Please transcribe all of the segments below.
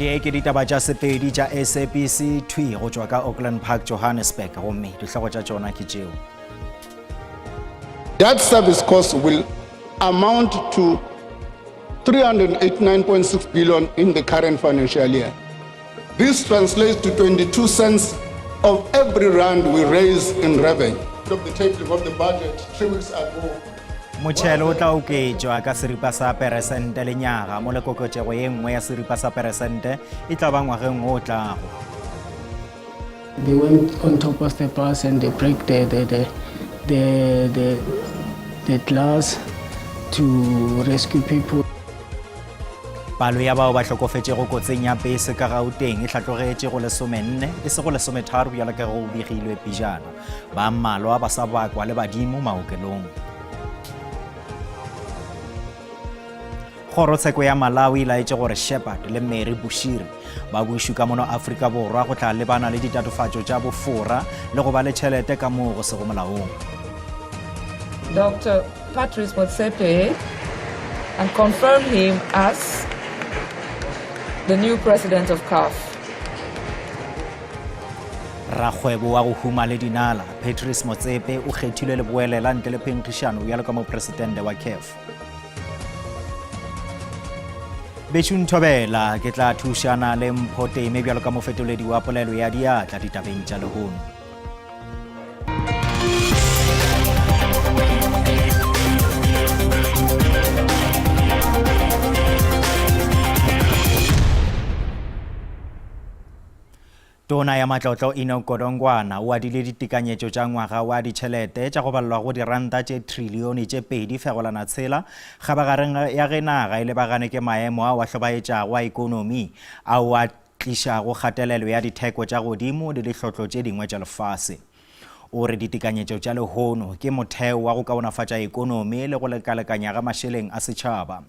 Tše ke ditaba tša Sepedi tša SABC thwi go tšwa ka Auckland Park, Johannesburg, gomme dihlogo tša tšona ke tšeo. That service cost will amount to 389.6 billion in the current financial year. This translates to 22 cents of every rand we raise in revenue. Of the tabling of the budget three weeks ago, Motšhelo o tla oketšwa ka seripa sa peresente lenyaga mo le koketšego ye nngwe ya seripa sa peresente e tla ba ngwageng o tlago. They went on top of the bus and they break the, the, the, the, the, the glass to rescue people. Palo ya bao ba hlokofetšego kotsing ya pese ka Gauteng e hlatlogetše go lesomenne e sego lesometharo bjalo ka ge go begilwe pejana. Ba mmalwa ba sa bakwa le badimo maokelong. Kgorotsheko ya Malawi e laetše gore Shepherd le Mary Bushiri ba bušwe ka mono Afrika Borwa go tla lebana le ditatofatšo tša bofora le go ba le tšhelete ka moo go sego molaong. Dr. Patrice Motsepe and confirm him as the new president of CAF. Rakgwebo wa go huma le dinala, Patrice Motsepe o kgethilwe leboelela ntle le phenkgišano bjalo ka mopresidente wa CAF. Bešo Nthobela, ke tla thušana le Mpho Teme bjalo ka mofetoledi wa polelo ya diatla ditabeng tša lehono. Tona ya Matlotlo Enoch Godongwana o adile ditekanyetšo tša ngwaga wa ditšhelete tša go balelwa go diranta tše trilione tše 2.6 kgabagareng ya ge naga e lebagane ke maemo ao a hlobaetšago a ekonomi ao a tlišago kgatelelo ya ditheko tša godimo le dihlotlo tše dingwe tša lefase. O re ditekanyetšo tša lehono ke motheo wa go kaonafatša ekonomi le go lekalekanya ga mašeleng a setšhaba.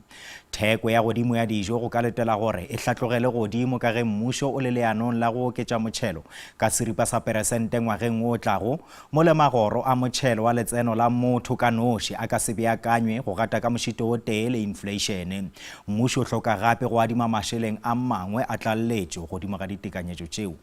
Theko ya godimo ya dijo go ka letela gore e hlatlogele godimo ka ge mmušo o le leanong la go oketša motšhelo ka seripa sa peresente ngwageng wo o tlago, mo le magoro a motšhelo wa letseno la motho ka noši a ka se beakanywe go gata ka mošito o tee le infleišene. Mmušo o hloka gape go adima mašeleng a mangwe a tlaleletšo godimo ga ditekanyetšo tšeo.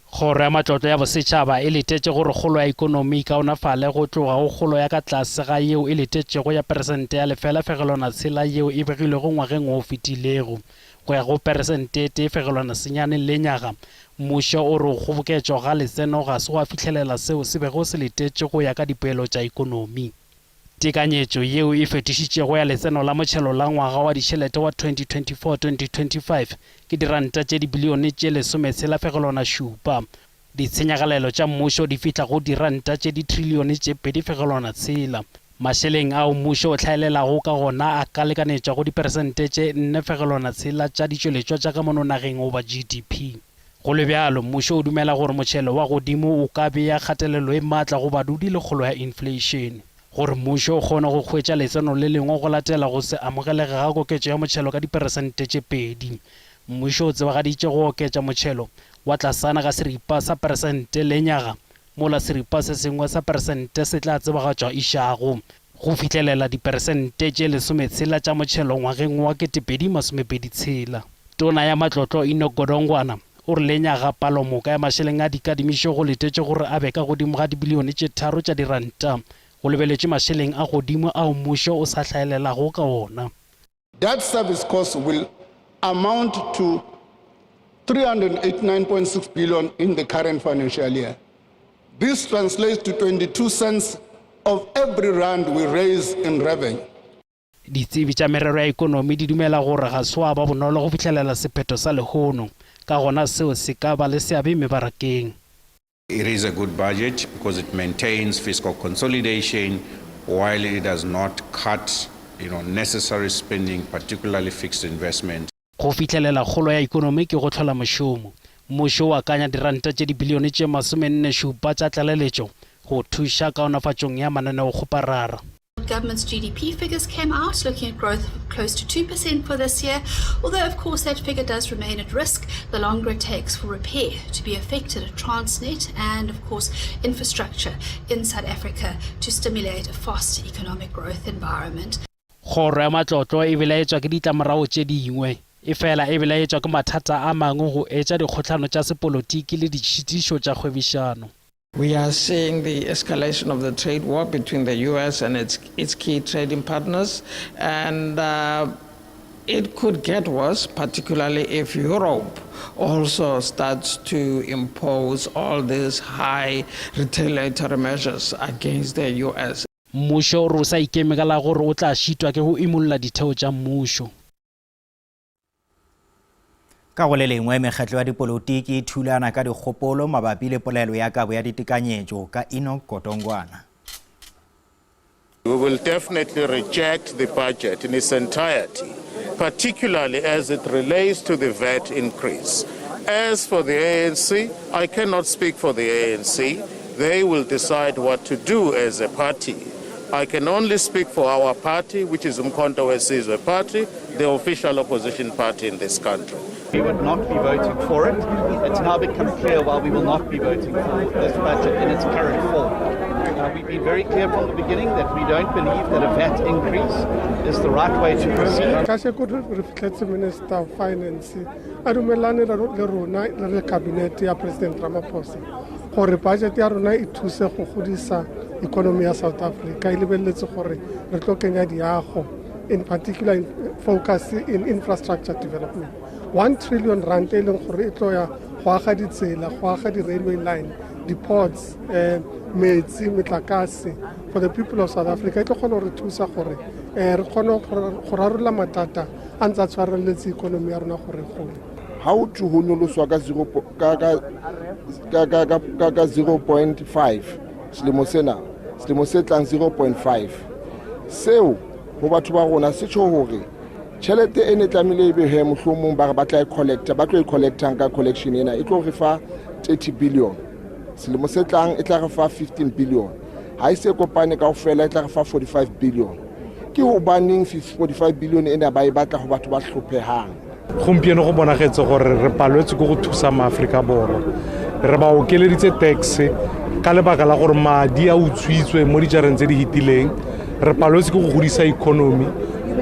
Kgoro ya Matlotlo ya Bosetšhaba e letetše gore kgolo ya ikonomi e kaonafale go tloga go kgolo ya ka tlase ga yeo e letetšego ya peresente ya lefela fegelwana tshela yeo e begilwego ngwageng wo o fetilego go ya go peresente e tee fegelwana senyane lenyaga. Mmušo o re go kgoboketšwa ga letseno ga se gwa fihlelela seo se bego se letetše go ya ka dipoelo tša ikonomi. Tekanyetšo yeo e fetošitšego ya letseno la motšhelo la ngwaga wa ditšhelete wa 2024-2025 ke diranta tše dibilione tše 16.7. Ditshenyagalelo tša mmušo di fihla go diranta tše ditrilione tše 2.6. Mašeleng ao mmušo o hlaelelago ka gona a ka lekanetšwa go diperesente tše 4.6 tša ditšweletšwa tša ka mono nageng goba GDP. Go le bjalo, mmušo o dumela gore motšhelo wa godimo o ka bea kgatelelo e matla go badudi le kgolo ya infleišene. Gore mmušo o kgone go hwetša letseno le lengwe go latela go se amogelege ga koketšo ya motšhelo ka diperesente tše pedi, mmušo o tsebagaditše go oketša motšhelo wa tlasana ka seripa sa peresente lenyaga mola seripa se sengwe sa peresente se tla tsebagatšwa išago go fihlelela diperesente tše lesometshela tša motšhelo ngwageng wa 2026. Tona ya Matlotlo Enoch Godongwana o re lenyaga palomoka ya mašeleng a dikadimišo go letetše gore a be ka godimo ga dibilione tše tharo tša diranta go lebeletšwe mašeleng a godimo ao mmušo o sa hlaelelago ka ona. That service cost will amount to 389.6 billion in the current financial year. This translates to 22 cents of every rand we raise in revenue. Ditsebi tša merero ya ekonomi di dumela gore ga se wa ba bonolo go fihlelela sephetho sa lehono, ka gona seo se ka ba le seabe mebarakeng. It is a good budget because it maintains fiscal consolidation while it does not cut you know, necessary spending, particularly fixed investment. Go fihlelela kgolo ya ekonomi ke go hlola mošomo. Mmušo o akanya diranta tše dibilione tše masomennešupa tša tlaleletšo go thuša kaonafatšong ya mananeokgoparara. Government's GDP figures came out looking at growth of close to 2% for this year, although of course that figure does remain at risk the longer it takes for repair to be effected at Transnet and of course infrastructure in South Africa to stimulate a fast economic growth environment. Kgoro ya Matlotlo e belaetšwa ke ditlamorago tše dingwe. Efela e belaetšwa ke mathata a mangwe go etša dikgohlano tša sepolotiki le ditšhitišo tša kgwebišano. We are seeing the escalation of the trade war between the US and its, its key trading partners, and uh, it could get worse, particularly if Europe also starts to impose all these high retaliatory measures against the US. Mmušo o re o sa ikeme ka la gore o tla šitwa ke go imolla ditheo tša mmušo. Ka go le lengwe, mekgatlo ya dipolotiki e thulana ka dikgopolo mabapi le polelo ya kabo ya ditekanyetšo ka Enoch Godongwana. We will definitely reject the budget in its entirety, particularly as it relates to the VAT increase. As for the ANC, I cannot speak for the ANC. They will decide what to do as a party. I can only speak for our party, which is Umkhonto weSizwe Party, the official opposition party in this country. We would not be voting for it. It's now become clear why we will not be voting for this budget in its current form. Uh, we've been very clear from the beginning that we don't believe that a VAT increase is the right way to proceed. Kasheko re fitlhetse Minister of Finance a dumelane le rona re le cabinet ya President Ramaphosa gore budget ya rona e thuse go godisa economy ya South Africa e lebeletse gore re tlo kenya diago in particular in focus in infrastructure development 1 trillion rand e leng gore e tlo ya go aga ditsela go aga di-railway line di-ports um metsi metlakase for the people of south africa e tlo kgona gore thusa gore um re kgone go rarolla mathata a ntse a tshwareletse ikonomi ya rona gore gole ga o thwe go nyoloswa ka 0.5 selemo sena selemo se tlang 0.5 seo go batho ba rona se tsho gore tšhelete e ne tlamehile e be he mohlomong ba re ba tla e collecta ba tlo e collectang ka collection ena e tlo re fa 30 billion selemo se tlang e tla re fa 15 billion ga e se kopane kao fela e tla re fa 45 billion ke gobaneng 45 billion ena ba e batla go batho ba hlophegang Gompieno go bonagetse gore re paletswe ke go thusa maAforika Borwa. Re ba okeleditse tax ka lebaka la gore madi a utswitswe mo dijareng tse di fetileng. Re paletswe ke go godisa economy.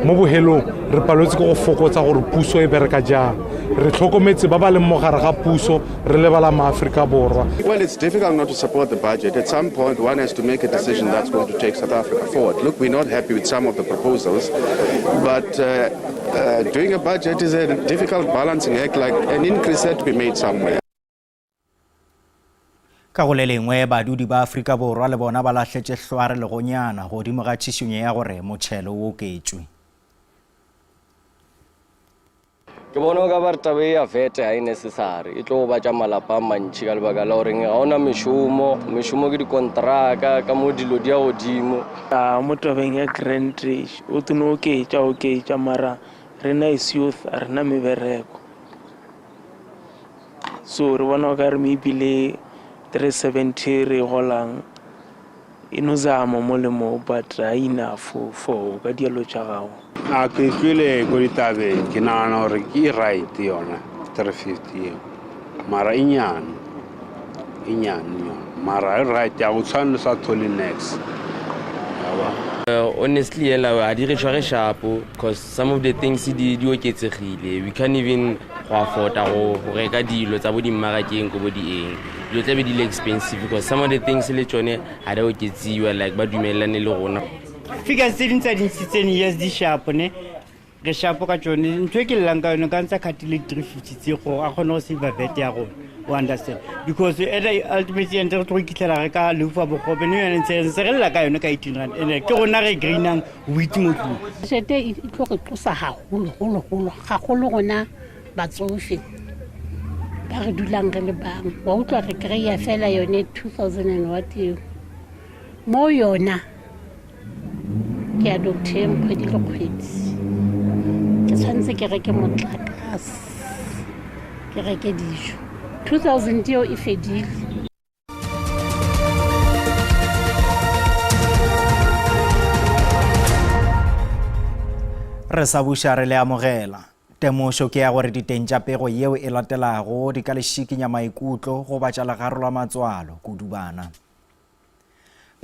Mo bohelong re paletswe ke go fokotsa gore puso e bereka jang. Re tlhokometse ba ba leng mo gare ga puso re lebala maAforika Borwa. Well, it's difficult not to support the budget. At some point, one has to make a decision that's going to take South Africa forward. Look, we're not happy with some of the proposals, but uh, uh, doing a budget is a difficult balancing act, like an increase had to be made somewhere. Ka go le lengwe, badudi ba Afrika Borwa le bona ba lahletše hlware legonyana godimo ga tšhišinyo ya gore motšhelo o oketšwe. Ke bona o ka ba re taba e ya vet ga e necessary e tlo gobatša malapa a mantšhi ka lebaka la goreng ga ona mešomo mešomo ke dikontraka ka mo dilo di ya godimo A mo tabeng ya grant o tlo oketša oketša mara rena as youth a rena mebereko so re bona o ka re maybe le 370 re e golang e no zama mo le mo but ga enough for ka dialo tša gago a ke kwele ko ditabeng ke nagana gore ke e right yona 350 eo mara e nyane e nyane yona mara e right ya go tshwane le sa thole nex Uh, honestly ela ga di re tshware shapo because some of the things di di oketsegile we can't even go afforda go go reka dilo tsa bo dimmarakeng ko bo di eng dilo tla be di le expensive because some of the things le tsone ga di oketsiwa like ba dumelelane le rona figures tse ding tsa di ntshitseng yes di sharp ne re sharp ka tsone ntho e ke llelang ka yone ka ntse khatile 350 tse gore a kgone go save vet ya rona o understand because at the ultimately end re tlo go ikitlhela re ka lefa bogobe ne yone ntse ntse re lla ka yone ka 18 rand ene ke rona re greenang wheat mo tlung tšhelete e tlo re tlosa gagolo golo golo gagolo rona batsofe ba re dulang re le bangwe wa utlwa re kry-a fela yone 2000 and what eo mo yona ke ya docteng kgwedi le kgwedi ke tshwanetse ke reke motlakase ke reke dijo 2000 eo e fedile re sa buša re le amogela temošo ke ya gore diteng tša pego yeo e latelago di ka le šikinya maikutlo goba tša legarolwa matswalo kudu bana.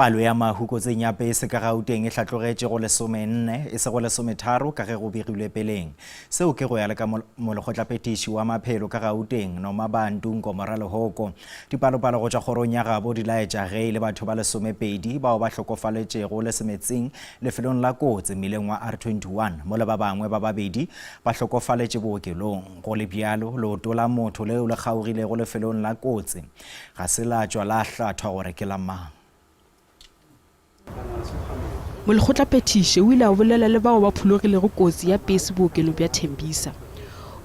Palo ya mahu kotsing ya pese ka Gauteng e hlatlogetše go lesomenne, e sego lesometharo ka ge go begilwe peleng. Seo ke go ya le ka molekgotlaphethiši wa maphelo ka Gauteng, Nomabantu Nkomo-Ralehoko. Dipalopalo go tšwa kgorong ya gabo di laetša ge e le batho ba lesomepedi bao ba hlokofaletšego le semetsing lefelong la kotsi mmileng wa R21, mola ba bangwe ba babedi ba hlokofaletše bookelong. Go le bjalo, leoto la motho leo le kgaogilego lefelong la kotsi ga se la tšwa la hlathwa gore ke la mang. Molekgotlaphethiši o ile a bolela le bao ba phologilego kotsi ya pese bookelong bja Tembisa.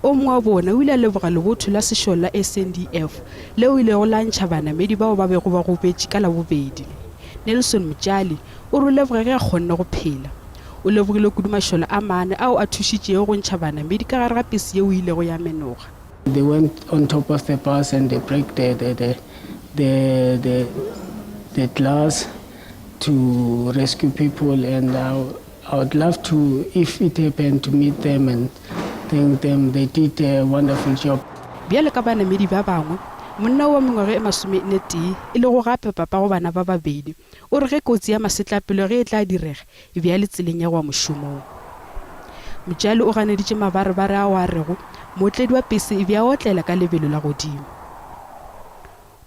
O mongwe wa bona o ile a leboga lebotho la sešole la SANDF leo ilego la ntšha banamedi bao ba bego ba gobetše ka Labobedi. Nelson Mtshali o re o leboga ge a kgonne go phela. O lebogile kudu mašole a mane ao a thušitšego go ntšha banamedi ka gare ga pese yeo e ilego ya menoga. They went on top of the bus and they break the, the, the, the, the, the glass to rescue people and I, I would love to, if it happened, to meet them and thank them. They did a wonderful job. Bjalo ka banamedi ba bangwe, monna wa mengwaga e masomenne-tee, e lego gape papago bana ba babedi, o re ge kotsi ya masetlapelo ge e tla direga, e be a le tseleng ya go ya mošomong. Motšali o ganeditše mabarebare ao a rego mootledi wa pese e be a otlela ka lebelo la godimo.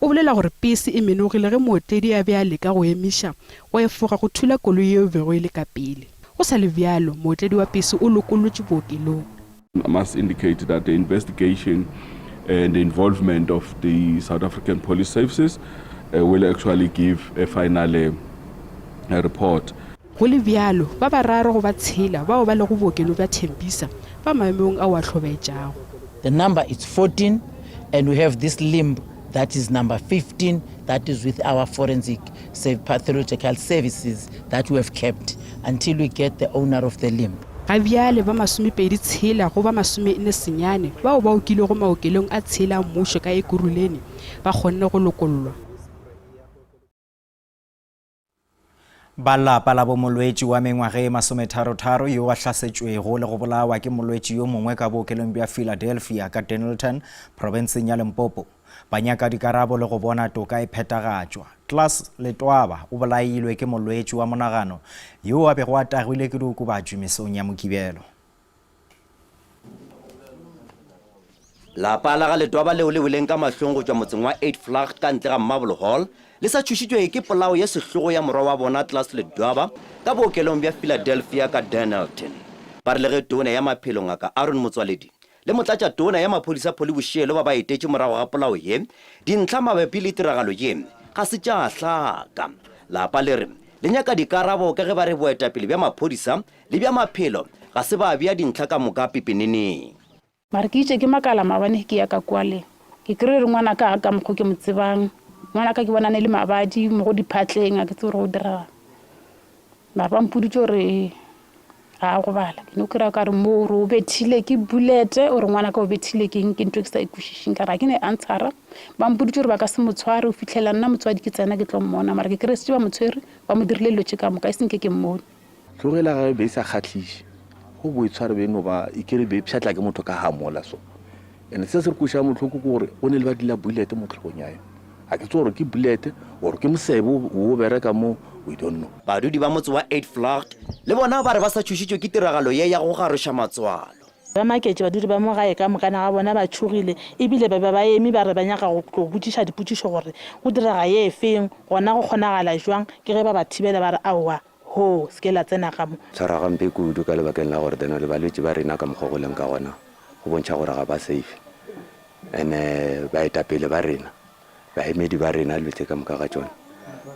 O bolela gore pese e menogile ge mootledi a be a leka go emiša go efoga go thula koloi yeo e bego e le ka pele. Go sa le bjalo, mootledi wa pese o lokollotšwe bookelong. I must indicate that the investigation and the involvement of the South African Police Services uh, will actually give a final uh, report. Go le bjalo, ba bararo go ba tshela bao ba lego bookelong bja Tembisa ba maemong ao a hlobaetšago. The number is 14 and we have this limb that is number 15 that is with our forensic pathological services that we have kept until we get the owner of the limb. Ga bjale ba masomepedi tshela go ba masomenne senyane bao ba okilwego maokelong a tshela a mmušo ka Ekurhuleni ba kgonne go lokollwa. Ba lapa la bomolwetši wa mengwaga e masometharotharo yo a hlasetšwego le go bolawa ke molwetši yo mongwe ka bookelong bja Philadelphia ka Dennilton, profenseng ya Limpopo, ba nyaka dikarabo le go bona toka e phethagatšwa. Klaas Letwaba o bolailwe ke molwetši wa monagano yo a bego a tagwile ke diokobatši mesong ya Mokibelo. Lapa la ga Letwaba leo le weleng ka mahlong go tšwa motseng wa Uitvlugt ka ntle ga Marble Hall le sa tšhošitšwe ke polao ye sehlogo ya morwa wa bona Klaas Letwaba ka bookelong bja Philadelphia ka Dennilton. Ba re le ge Tona ya Maphelo Ngaka Aaron Motsoaledi le Motlatšatona ya Maphodisa Polly Boshielo ba ba etetše morago ga polao ye, dintlha mabapi le tiragalo ye ga se tša hlaka. Lapa le re le nyaka dikarabo ka ge ba re boetapele bja maphodisa le bja maphelo ga se ba bea dintlha ka moka pepeneneng. Mare ke itše ke makala maabane ke ya ka kwale ke kry-e re ngwanaka ga ka mokgo ke mo tsebang ngwanaka ke bona ne le mabadi mo go diphatleng a ke tsebe gore go diragang mare ba mpoditše gore ga a gobala ke no kry-a ka re mo gore o bethile ke bulete ore ngwanaka o bethile keng ke ntho e ke sa e kwešišeng ka re ga ke ne answera ba mpoditše gore ba ka se mo tshware o fitlhela nna motswadi ke tsena ke tlo mmona mara ke kry-e setse ba mo tshwere ba mo dirile dilo tše ka moka e senke ke mmone. Tlogela ge be e sa kgahliše, go bo e tshware be e no ba e kere be e pšhatla ke motho ka hamola so. And se se re kwešang bohloko ke gore go ne le ba dila bullet mo hlogong ya yona. Ga ke tsebe gore ke bullet or ke mosebe wo bereka mo, we don't know. Badudi ba motse wa Uitvlugt le bona ba re ba sa tšhošitšwe ke tiragalo ye ya go garoša matswalo. Ba maketše, badudi ba mo gae ka mokana ga bona ba tšhogile, e bile ba be ba eme ba re ba nyaka go tlo botšiša dipotšišo gore go direga ye efeng, gona go kgonagala jwang, ke ge ba ba thibela ba re aowa, Hoo, se ke la tsena ga mo. Tshwara gampe kudu ka lebakeng la gore then le balwetši ba rena ka mokgwa go leng ka gona go bontšha gore ga ba safe and baetapele ba rena, baemedi ba rena dilo tše ka moka ga tšona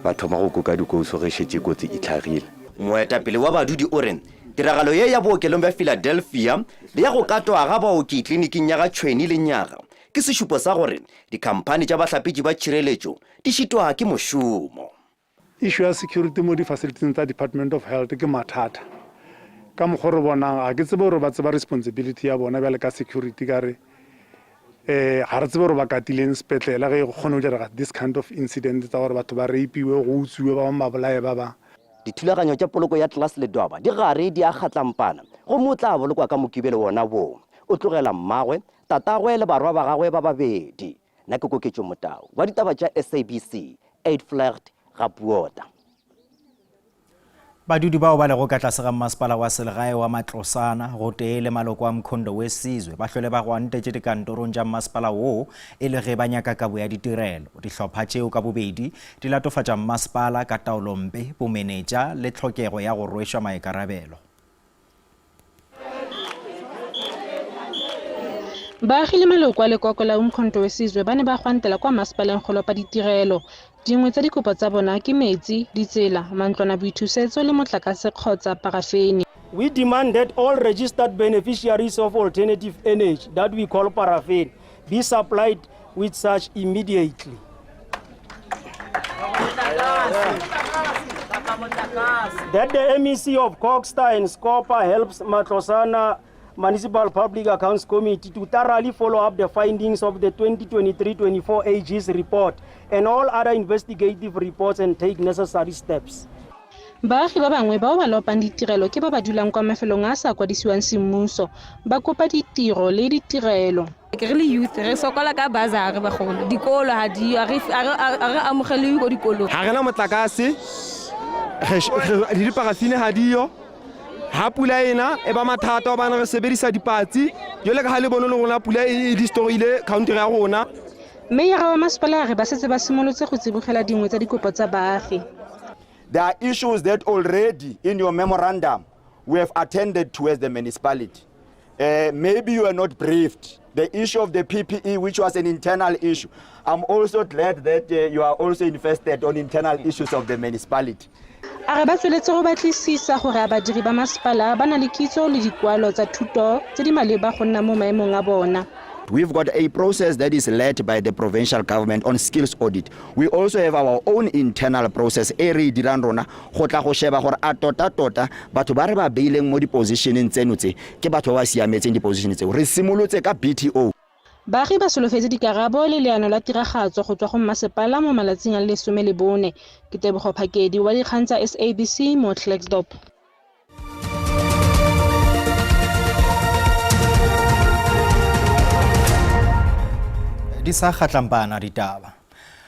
ba thoma go kuka dikouso ge šetše kotsi e hlagile. Moetapele wa badudi o re tiragalo ye ya bookelong bja Philadelphia le ya go katwa ga baoki kliniking ya ga Tšhweni lenyaga ke sešupo sa gore dikhamphani tša bahlapetši ba tšhireletšo di šitwa ke mošomo. Issue ya security mo di-facilities tsa Department of Health ke mathata. Ka mokgwa o re bonang, ga ke tsebe gore ba tseba responsibility ya bona bjale ka security ka re um ga re tsebe gore ba katileng sepetlele ge go kgone go direga this kind of incident tsa gore batho ba rapiwe, go utswiwe, ba bangwe ba bolaye ba bangwe. Dithulaganyo tša poloko ya Klaas Ledwaba di gare di a kgatlampana gomme o tla bolokwa ka Mokibelo wona woo. O tlogela mmagwe, tatagwe le barwa ba gagwe ba babedi. Nna ke Koketšo Motau wa ditaba tša SABC, Uitvlugt, Ga-Poota. Badudi bao ba lego ka tlase ga mmasepala wa selegae wa Matlosana gotee le maloko a Mkhondo we Sizwe ba hlwele ba gwantetše dikantorong tša mmasepala woo e le ge ba nyaka kabo ya ditirelo. Dihlopha tšeo ka bobedi di latofatša mmasepala ka taolompe, bomenetša le tlhokego ya go rwešwa maikarabelo. Baagi le maloko a lekoko la Umkhonto we Sizwe ba ne ba gwantela kwa masepaleng go lopa ditirelo. Dingwe tsa dikopo tsa bona ke metsi, ditsela, mantlwana boithusetso le motlakase kgotsa parafene. We demand that all registered beneficiaries of alternative energy that we call paraffin be supplied with such immediately. That the MEC of Cogstar and Scopa helps Matlosana Municipal Public Accounts Committee to thoroughly follow up the findings of the 2023-24 AG's report and all other investigative reports and take necessary steps. Baagi ba bangwe bao ba lopang ditirelo ke ba ba dulang kwa mafelong a a sa kwadisiwang semmuso, ba kopa ditiro le ditirelo. Ke re le youth re sokola ka bursary bagolo, dikolo ga diyo, ga re amogeliwe ko dikolong. Ga rena motlakase, le diparafine ga diyo. Ha pula ena e ba mathata gobane re sebedisa dipatsi, jwale ka ha le bone le rona pula e destroy-ile country ya rona. Meyara wa masepala a re ba setse ba simolotse go tsibogela dingwe tsa dikopo tsa baagi. There are issues that already in your memorandum we have attended to as the municipality. Uh, maybe you are not briefed. The issue of the PPE, which was an internal issue. I'm also glad that uh, you are also invested on internal issues of the municipality. A re ba tsweletse go batlisisa gore a badiri ba masepala ba na le kitso le dikwalo tsa thuto tse di maleba go nna mo maemong a bona. We've got a process that is led by the provincial government on skills audit. We also have our own internal process e re e dirang rona go tla go sheba gore a tota-tota batho ba re ba beileng mo dipositioneng tseno tse ke batho ba ba siametseng diposition tseo. Re simolotse ka BTO. Baagi ba solofetse dikarabo le leano la tiragatso go tswa go mmasepala mo malatsing a le 14. Ke Tebogo Phakedi wa dikgang tsa SABC mo Klerksdorp. Di sa kgatlampana ditaba.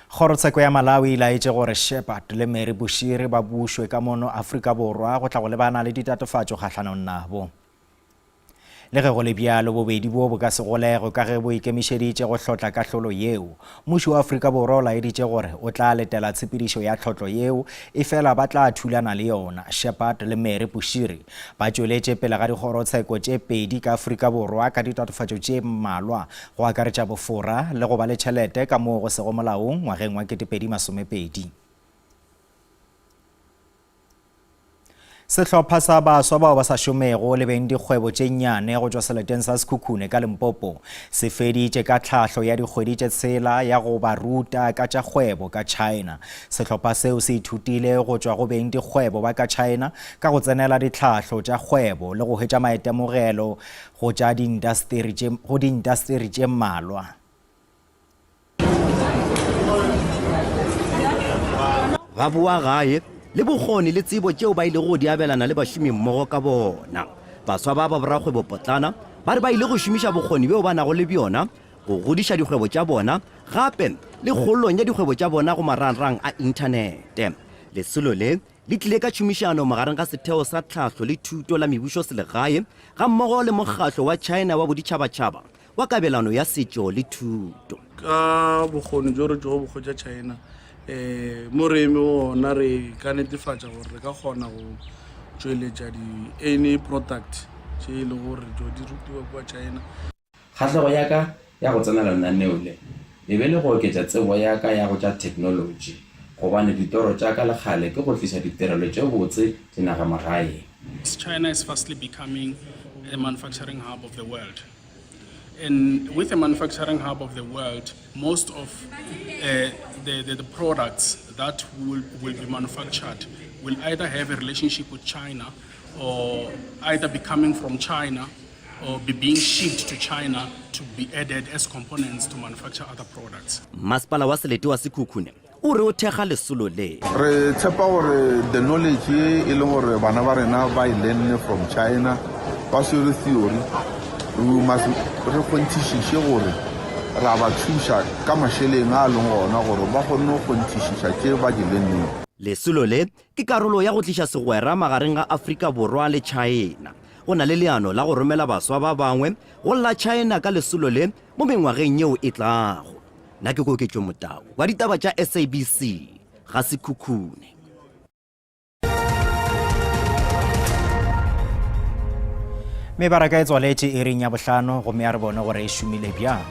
Kgorotsheko ya Malawi e laetše gore Shepherd le Mary Bushiri ba bušwe ka mono Afrika Borwa go tla go lebana le ditatofatšo kgahlanong nabo. Le ge go le bjalo, bobedi bo bo ka se golegwe ka ge bo ikemišeditše go hlotla kahlolo yeo. Mmušo wa Afrika Borwa o laeditše gore o tla letela tshepedišo ya tlhotlo yeo, efela ba tla thulana le yona. Shepherd le Mary Bushiri ba tšweletše pele ga dikgorotsheko tše pedi ka Afrika Borwa ka ditatofatšo tše mmalwa, go akaretša bofora le go ba le tšhelete ka moo go sego molaong ngwageng wa 2020. Sehlopha sa baswa bao ba sa šomego le beng dikgwebo tše nnyane go tšwa seleteng sa Sekhukhune ka Limpopo se feditše ka tlhahlo ya dikgwedi tše tshela ya go ba ruta ka tša kgwebo ka China. Sehlopha seo se ithutile go tšwa go beng dikgwebo ba ka China ka go tsenela ditlhahlo tša kgwebo le go hwetša maitemogelo go tša diindasteri tše go diindasteri tše mmalwa. Ba boa gae le bokgoni le tsebo tšeo ba ilego go di abelana le bašomimmogo ka bona. Baswa ba ba borakgwebopotlana ba re ba ile go šomiša bokgoni bjo ba nago le bjona go godiša dikgwebo tša bona gape le kgolong ya dikgwebo tša bona go marangrang a inthanete. Lesolo le le tlile ka tšhomišano magareng ga Setheo sa Tlhahlo le Thuto la Mebušoselegae gammogo le Mokgatlo wa China wa Boditšhabatšhaba wa Kabelano ya Setšo le Thuto. Ka bokgoni bjo re tšogo bo hwetša China, um mo re eme gona re ka netefatša gore re ka kgona go tšweletša di-any product tše e lego gore tšo di rutiwa kua China. Kgahlego ya ka ya go tsena lenaneo le e be le go oketša tsebo ya ka ya go tša theknolotši gobane ditoro tša ka le kgale ke go tliša ditirelo tše botse dinagamagaeng. China is fastly becoming a manufacturing hub of the world. And with the manufacturing hub of the world, most of uh, the, the, the products that will, will be manufactured will either have a relationship with China or either be coming from China or be being shipped to China to be added as components to manufacture other products. Masepala wa selete wa Sekhukhune o re o thekga lesolo le. Re tshepa gore the knowledge ye e leng gore bana ba rena ba e learnne from China ba swere theory, we must re kgonthišiše gore ra ba thuša ka mašeleng a leng gona gore ba kgone go kgonthišiša tše ba di lenneng. Lesolo le ke karolo ya go tliša segwera magareng ga Afrika Borwa le China. Go na le leano la go romela baswa ba bangwe go la China ka lesolo le mo mengwageng yeo e tlago. Nna ke Koketšo Motau wa ditaba tša SABC, ga Sekhukhune. Mebaraka e tswaletše iring ya bohlano gomme a re bone gore e šomile bjang.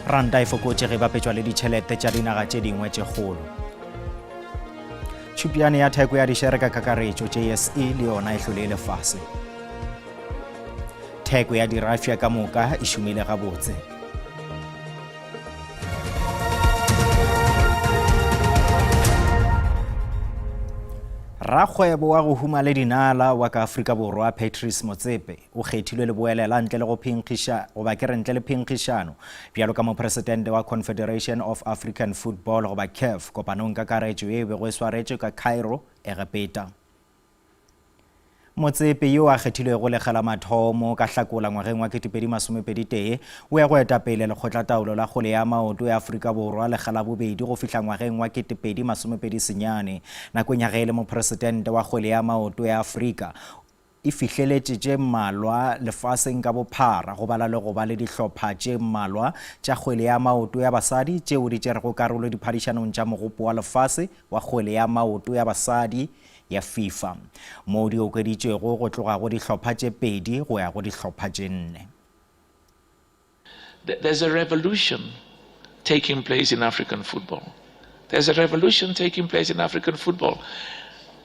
Ranta e fokotše ge bapetšwa le ditšhelete tša dinaga tše dingwe tše kgolo. Tšhupjane ya theko ya dišere ka kakaretšo JSE le yona e hlole e le fase. Theko ya dirafša ka moka e šomile gabotse. Rakgwebo wa go huma le dinala wa ka Afrika Borwa Patrice Motsepe o kgethilwe leboelela ntle le go phenkgiša goba ke re ntle le phenkgišano bjalo ka mopresidente wa Confederation of African Football goba CAF kopanong kakaretšo ye e bego e swaretšwe ka Cairo, Egepeta. Motsepe yo a kgethilwego lekga la mathomo ka Hlakola ngwageng wa 2021 o ya go eta pele lekgotlataolo la kgwele ya maoto ya Afrika Borwa lekga la bobedi go fihla ngwageng wa 2029. Nakong ya ge e le mopresidente wa kgwele ya maoto ya Afrika, e fihleletše tše mmalwa lefaseng ka bophara go bala le go ba le dihlopha tše mmalwa tša kgwele ya maoto ya basadi tšeo di tšerego karolo diphadišanong tša Mogopo wa Lefase wa Kgwele ya Maoto ya Basadi ya FIFA, moo di okeditšwego go tloga go dihlopha tše pedi go ya go dihlopha tše nne. There's a revolution taking place in African football. There's a revolution taking place in African football.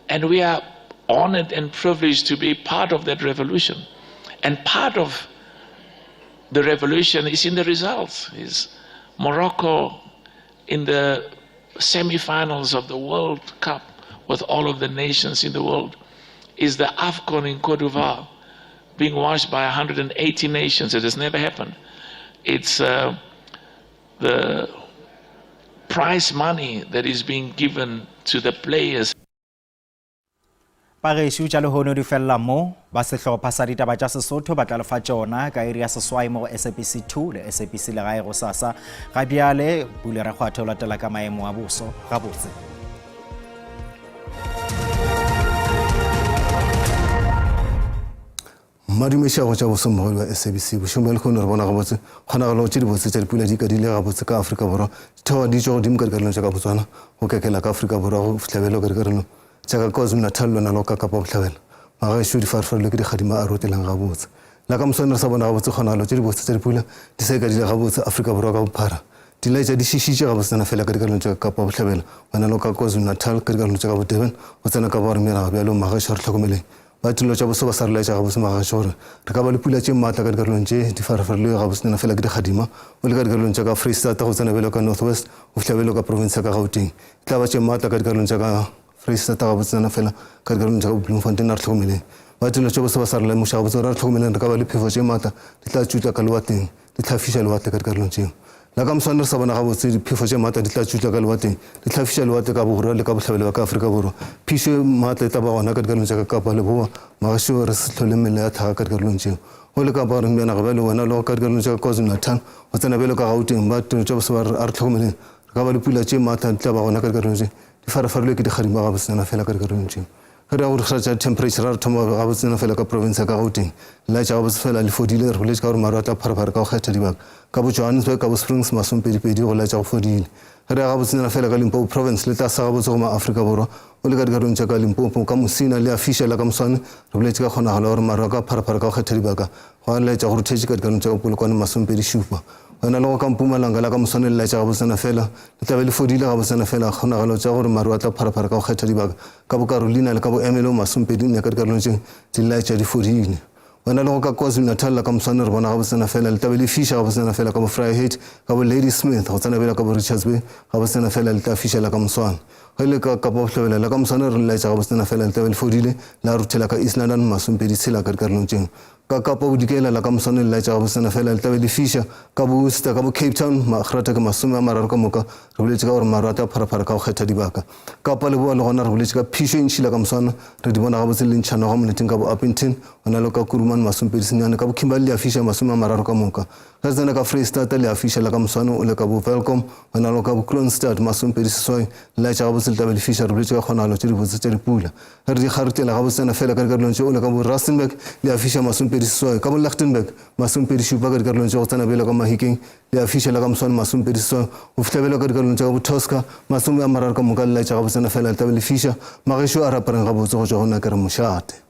And we are honored and privileged to be part of that revolution. And part of the revolution is in the results. Is Morocco in the semi-finals of the World Cup with all of the nations in the world? Is the AFCON in Cote d'Ivoire being watched by 180 nations? It has never happened. It's uh, the prize money that is being given to the players. Bagešo tša lehono di felela mo. Ba sehlopha sa ditaba tša Sesotho ba tla lefa tšona ka iri ya seswai mo go SABC 2 le SABC Legae gosasa. Ga bjale Pule Rakgwathe o latela ka maemo a boso gabotse. Mmadumišego tša boso mmogedi wa SABC bošego bja lehono re bona gabotse kgonagalo tše dibotse tša dipula di ikadile gabotse ka Afrika Borwa dithaba di tšwa godimo ka dikarolong tša ka Botswana go kekela ka Afrika Borwa go fihla bjalo ka dikarolong tša ka KwaZulu-Natal lona la go ka Kapa Bohlabela magaešo di farifarilwe ke dikgadima a rotelang gabotse la ka moswane re sa bona gabotse kgonagalo tše dibotse tša dipula di sa ikadile gabotse Afrika Borwa ka bophara di laetša di šišitše gabotsana fela ka dikarolong tša ka Kapa Bohlabela wena le ka KwaZulu-Natal ka dikarolong tša ka bo Durban go tsena ka bogare meraga bjalo magaešo a re hlokomeleng Ba tirelo tša boso ba sa re laetša gabotse magagešu gore re ka ba le pula tše maatla ka dikarolong tše di farafarilwego gabotsenyana fela ke dikgadima o le ka dikarolong tša ka Freistata go tsena bjalo ka North West go fihla bjalo ka profense ya ka Gauteng. E tla ba tše maatla ka dikarolong tša ka Freistata gabotsenyana fela ka dikarolong tša ka Bloemfontein. A re hlokomeleng. Ba tirelo tša boso ba sa re lemoša gabotse gore a re hlokomeleng re ka ba le phefo tše maatla di tla tšutla ka lewatleng di hlafiša lewatle ka dikarolong tšeo. La ka moswane re sa bona gabotse diphefo tše maatla di tla tšutla ka lewatleng, di hlafiša lewatle ka borwa le ka bohlabela bja ka Afrika Borwa. Phišo e maatla e tla ba gona ka dikarolong tša ka Kapa Leboa, magašo re se hlole mello ya tlhaga ka dikarolong tšeo. Go le Kapa bogareng bja naga bjale wena le ka dikarolong tša ka KwaZulu-Natal, go tsena bjalo ka Gauteng, ba tirelo tša boso ba re a re hlokomeleng, re ka ba le pula tše maatla di tla ba gona ka dikarolong tše di farafarilwe ke dikgadima gabotsenyana fela ka dikarolong tšeo. Ge re ya go dikgala tša temperature ra re thoma gabotsena fela ka province ya ka Gauteng. Le laetša gabotse fela le fodile, re boletše ka gore maru a tla pharephare ka go kgetha dibaka. Ka bo Johannesburg, ka bo Springs, masompedipedi go laetša go fodile. Ge re ya gabotsenyana fela ka Limpopo province, le tla sa gabotse go ma-Afrika Borwa o le ka dikarolong tša ka Limpopo, ka Musina le a fiša la ka moswane, re boletše ka kgonagalo ya gore maru a ka pharephare ka go kgetha dibaka go a laetša go ruthetše ka dikarolong tša ka Polokwane, masompedišupa. Go ena le go ka Mpumalanga la ka moswane le laetša gabotsana fela, le tla be le fodile gabotsana fela, kgonagalo tša gore maru a tla pharephare ka go kgetha dibaka Ka bo Carolina le ka bo Ermelo masompedi nne ka dikarolong tše di laetša di fodile. Wena le go ka KwaZulu-Natal la ka moswane re bona gabotsena fela le tla be le fiša gabotsena fela ka bo Vryheid, ka bo Ladysmith go tsena bjalo ka bo Richards Bay gabotsena fela le tla fiša la ka moswane. Ge le ka Kapa Bohlabela la ka moswane re le laetša gabotsena fela le tla be le fodile la ruthela ka East London masompedi tshela ka dikarolong tše. Ka Kapa Bodikela la ka moswane le laetša gabotsana fela le tla be le fiša. Ka bo Worcester, ka bo Cape Town magrata ke 30 ka moka. Re boletše ka gore maru a tla pharaphara ka go kgetha dibaka. Kapa Leboa le gona re boletše ka phišo e ntši la ka moswana. Re di bona gabotse le ntšha noga moleteng ka bo Upington, gona le ka Kuruman 29, ka bo Kimberley le a fiša 30 ka moka. Ge re tsena ka Freistata le a fiša la ka moswane o le ka bo Welkom, gona le ka bo Kroonstad 28, le laetša gabotse le tla be le fiša. Re boletše ka kgonagalo tše dibotse tša dipula. Ge re di kgarutela gabotsana fela ka dikarolong tše o le ka bo Rustenburg le a fiša 28, ka bo Lichtenburg 27 ka dikarolong tše go tsena bjalo ka Mahikeng le a fiša la ka moswane 28 go fihla bjalo ka dikarolong tša ka bo Tosca 30 ka moka le laetša gabotsana fela le tla be le fiša. Magešo a re apareng gabotse go tšwa go nna ke re mošate.